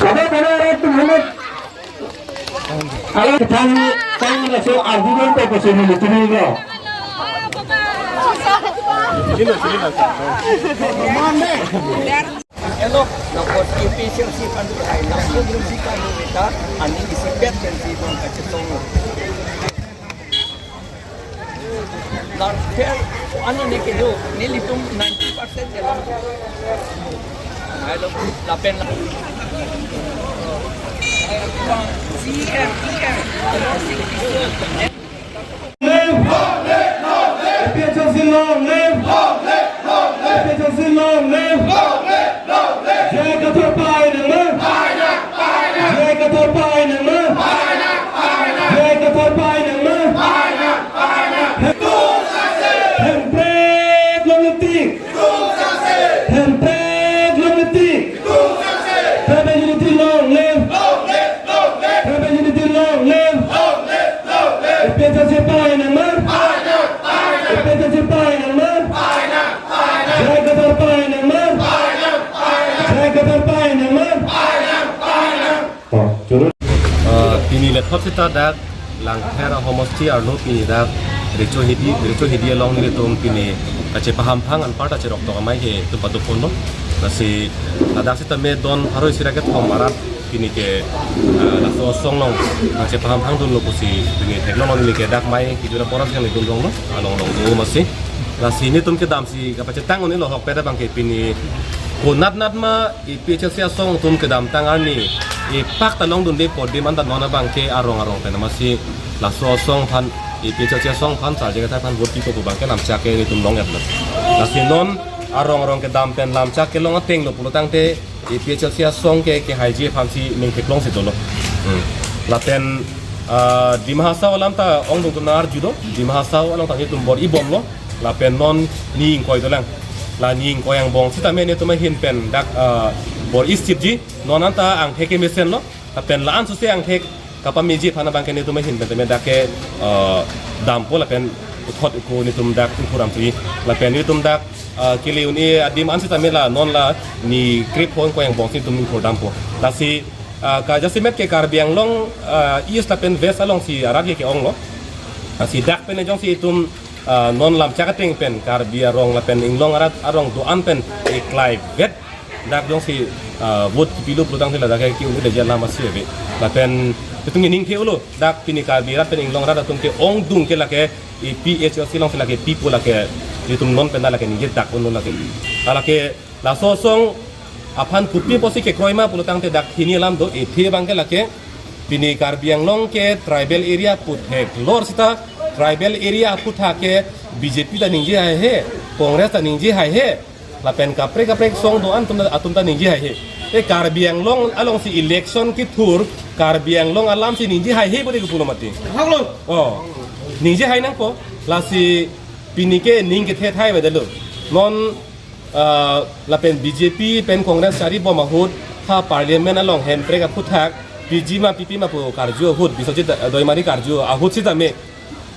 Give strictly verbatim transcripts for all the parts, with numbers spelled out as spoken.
Ada mana ada tu mana? Alam ketang tang langsung argumen ko ko sini tu ni ko. Hello, na ko A P H L C kan tu hai na ko si kan tu kita ani isi pet kan si kan kacetong. Lar fair, ano ne kedo, nelitum ninety percent ke lang. Hello, lapen la. C M, C M. Live! A P H L C long live! A P H L C long live! J I Kathar pai nangma! J I Kathar pai nangma! J I Kathar pai nangma! Hemprek long litik! Hemprek long litik! Tribal unity long live! Tribal unity long live! A P H L C pai nangma! A P H L C pai nangma! J I Kathar pai nangma! J I Kathar pai nangma! Oh, churut. Eh, pini lethot sita dak Langpher ahomosti arlo pini dak Recho Hidi, Recho Hidi along nelitum pini kachepahamphang anparta cherok tok amei ke tu padu pon lo. Lasi ladak sitame don pharo isi ra kethom arat pini ke, eh, laso asong along kachepahamphang dunlo pusi pini theklong lo, neli ke dak mei kejut apor ason neli dun rong lo, along along do masi. Lasi nelitum kedam si kapachetang un-elo, ahokpet abang ke pini konat nat ma A P H L C asong atum kedamtang arni ipak ta longdunde po adim anta non abang ke arong arong pen masi laso asong aphan, A P H L C asong aphan, Sar J I Kathar aphan vote pipo pu abang ke lamchak ke nelitum long-etlo. Lasi non arong arong kedam pen lamchak kelong ateng lo pulo tangte A P H L C asong ke kehaiji aphan si ning theklong si dolo. Hmm. Lapen, ah, Dima Hasao alam ta ongdung atum nang arju do, Dima Hasao along ta nelitum bor-i bomlo, lapen non ni ingkoi dolang. La ni ingkoi angbong sitame nelitum ahin pen dak, ah, bor-i sitji, non anta angthek kemesen lo, lapen la-an suse angthek kapameji aphan abang ke nelitum ahin pen tame dak ke, ah, dampo lapen uthot ko nelitum dak ingkur dampo, lapen nelitum dak, ah, kele un-e adim an sitame la non la ni krepho ingkoi angbong si nelitum ingkur dampo. Lasi, ah, ka jasemet ke Karbi Anglong, ah, East lapen West along si arat ke ke-ong lo. Lasi dak pen jongsi itum, ah, non lamchak ateng pen Karbi arong lapen inglong arat arong do-an pen eklai vet dak jongsi, ah, vote kipilo pulo tangte ladak ke ki-un-e deji alam asi ave. Lapen itum ningthe-olo dak pini Karbi arat pen inglong arat atum ke-ongdung ke lake A P H L C along si lake pipo lake itum non pen lake ningje dak unlo lake. Lake laso asong aphan kopi pusi kekroi ma pulo tangte dak hini alam do, ethe abang ke lake pini Karbi Anglong ke tribal area aphuthak lor sita, tribal area aphuthak ke B J P ta ningje haihe, Congress ta ningje haihe, lapen kaprek kaprek asong do-an atum ta, atum ta ningje haihe. Te Karbi Anglong along si election kethur, Karbi Anglong alam si ningje haihe pu de ke pulo mati. Hak lo. Oh, ningje hai nangpo, lasi pini ke ning kethe thai beda lo. Non, ah, lapen B J P pen Congress chari bom ahut, ha Parliament along Hemprek aphuthak piji ma pipi ma pu karju ahut, Biswajit Dayamari karju ahut sitame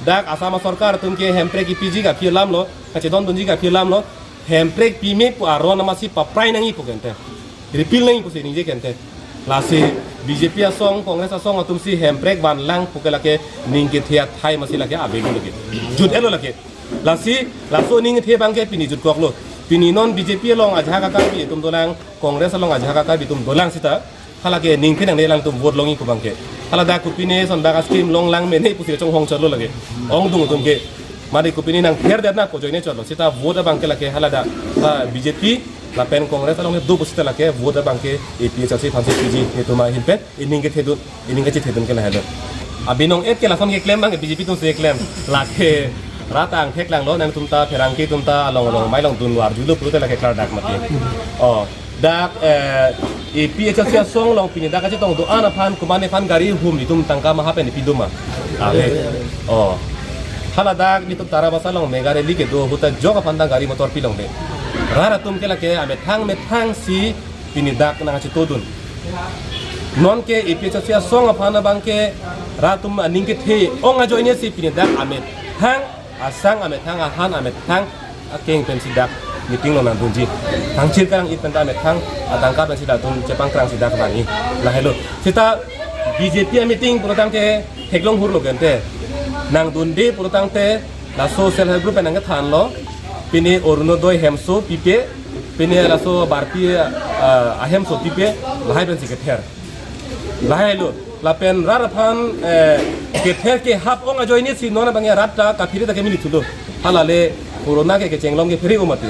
dak Assam asorkar atum ke Hemprek kipiji ke aphi alam lo, kachedondunji ke aphi alam lo, Hemprek pime pu aron amasi paprai nangji pu kente, repeal nangji pusi ningje kente. Lasi B J P asong, Congress asong atum si Hemprek vanlang pu ke lake ning kethe athai masi lake avelo lake. Jut-etlo lake. Lasi laso ning kethe abang ke pini jutkoklo. Pini non B J P along ajahak a-Karbi atum dolang, Congress along ajahak a-Karbi atum dolang sita, halake ning kethe nangne alangtum vote longji pu abang ke. Hala dak kopine son dak a-scheme longlang mene pusi chonghong chotlo lake. Ongdung atum ke. Mari kopine nangther det na ko ajoine chotlo. Sita vote abang ke lake hala dak, ah, B J P lapen Congress along do pusita lake vote abang ke A P H L C aphan si piji, itum ahin pen ining kethedun, ining kachethedun ke lahelo. Abinong et ke lason keklem abang ke B J P atum si keklem. Lake rat angthek lang lo, nangtum ta pherangke atum ta along along mei along dunlo, arjulo pulote lake klardak mati. Oh, dak, eh, A P H L C asong along pini dak kachetong do-an aphan, komatne aphan gari hum itum tangka maha pen pi do ma? Ave. Oh. Hala dak nelitum Tarabasa along mega rally kedo ahut ta jok aphan ta gari motor pilongde. Rat atum ke lake amethang methang si pini dak nangchetodun. Non ke A P H L C asong aphan abang ke rat atum aning kethe ong ajoine si pini dak amethang asang, amethang ahan, amethang akeng pen si dak meeting lo nangdunji. Thangchir karang-it pen ta methang atangka pensi latum chepangkrang si dak vangji. Lahelo. Seta B J P a-meeting pulotangte theklong hur lo gente. Nangdunde pulotangte laso self help group pen nangkethanlo. Pini Orunodoi hemso pipe, pini laso Bharti, ah, ahemso pipe, lahai pensi kether. Lahelo, lapen rat aphan, eh, kether kehap ong ajoine si non abangke rat ta kaphere ta kemili thulo. Hala le corona ke kechenglong kephere-o mati.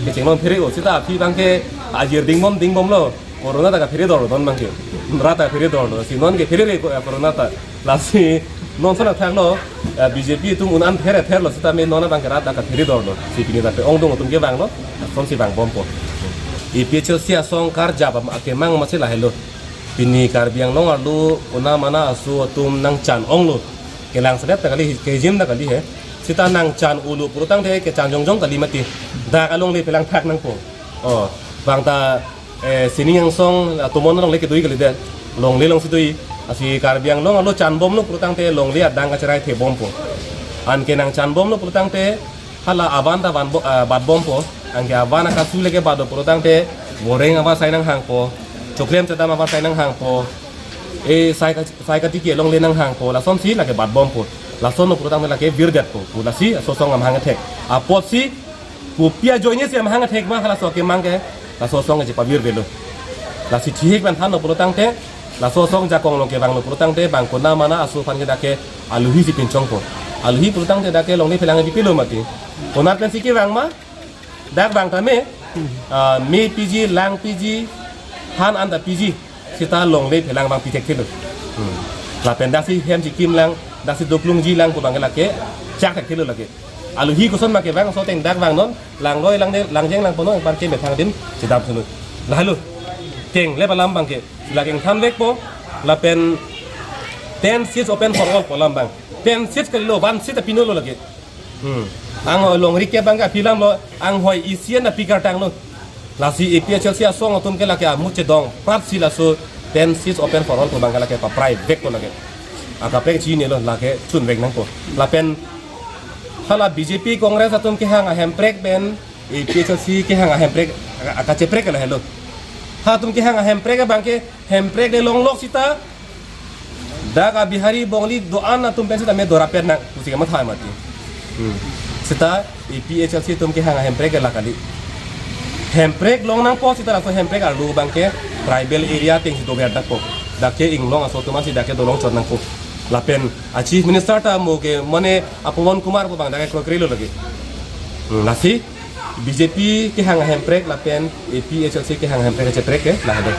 Kechenglong phere-o, seta aphi abangke ajir dingbom dingbomlo. Corona ta kaphere dorlo non abangke. Rat ta phere dorlo. Si non kephere re, eh, corona ta. Lasi non sana thaklo, eh, B J P atum un-an phere therlo seta me non abangke rat ta kaphere dorlo. Si pini ta pe-ongdung atum kevanglo. Sonsi vangbompo. A P H L C asong karjap am akemang masi lahelo. Pini Karbi Anglong arlo kona mana aso atum nangchan onglo. Kelang sedet ta kali, kejim ta kali he. Seta nangchan-olo pulotangte kechan jongjong kali mati. Dak alongle pelang thak nangpo. Oh, bang ta, eh, sining angsong, ah, tomon alongle kedui kalidet. Longle alongsi dui. Lasi Karbi Anglong arlo chanbomlo pulotangte longle adang kacherai thebompo. Anke nangchanbomlo pulotangte hala avan ta van bo-, ah, batbompo. Anke avan akasu le ke bat do pulotangte, boreng avan sai nanghangpo, choklem chedam avan sai nanghangpo, e sai ka, sai katiki alongle nanghangpo, lasonsi lake batbompo. Lasonlo pulotangte lake virdetpo. Pu lasi aso asong amahang kethek. Apotsi kopi ajoine si amahang kethek ma halaso akemang ke, laso asong ke chepavirvelo. Lasi thihek ban thanlo pulotangte, laso asong jakong along kevanglo pulotangte, bang kona mana aso aphan ke dak ke aluhi si pinchongpo. Aluhi pulotangte dak ke longle phelang pipilo mati. Konat pensi kevang ma, dak vang tame, ah, me piji, lang piji, han an ta piji, seta longle phelang vang pi thekthelo. Hmm. Lapen daksi hem chikim lang, daksi doklungji lang pu abangke lake chak thekthelo lake. Aluhi koson ma kevang, so ateng dak vangnon, langroi langde, langjeng langponnon, anparke methang adim chedam thunon. Lahelo. Keng le alam abangke, la kengthan vekpo, lapen ten seats open for all pu alam abang. Ten seats kalilo, one seat ta pinolo lake. Hmm. Anghoi longri ke abangke aphi alamlo, anghoi isi an ta pi kartanglo. Lasi A P H L C asong atum ke lake amut chedong pratsi laso ten seats open for all pu abangke lake paprai vekpo lake. Akaprek chinilo lake chun vek nangpo. Lapen hala B J P Congress atum kehang ahemprek pen A P H L C kehang ahemprek aka-, akacheprek lahelo. Halatum kehang ahemprek abangke hemprek le longlok seta dak a-Bihari Bongali do-an atum pen seta me dorapet nang pusi kamatha mati. Hmm. Seta A P H L C atum kehang ahemprek ke la kali. Hemprek long nangpo seta laso hemprek arlo abangke tribal area atengsi dover nangpo. Dak ke inglong aso atum ansi dak ke dolong chot nangpo. Lapen a-Chief Minister ta mo ke mane a-Pawan Kumar pu abang dak ke krokrelo lake. Hmm, lasi B J P kehang ahemprek lapen A P H L C kehang ahemprek cheprek ke lahelo.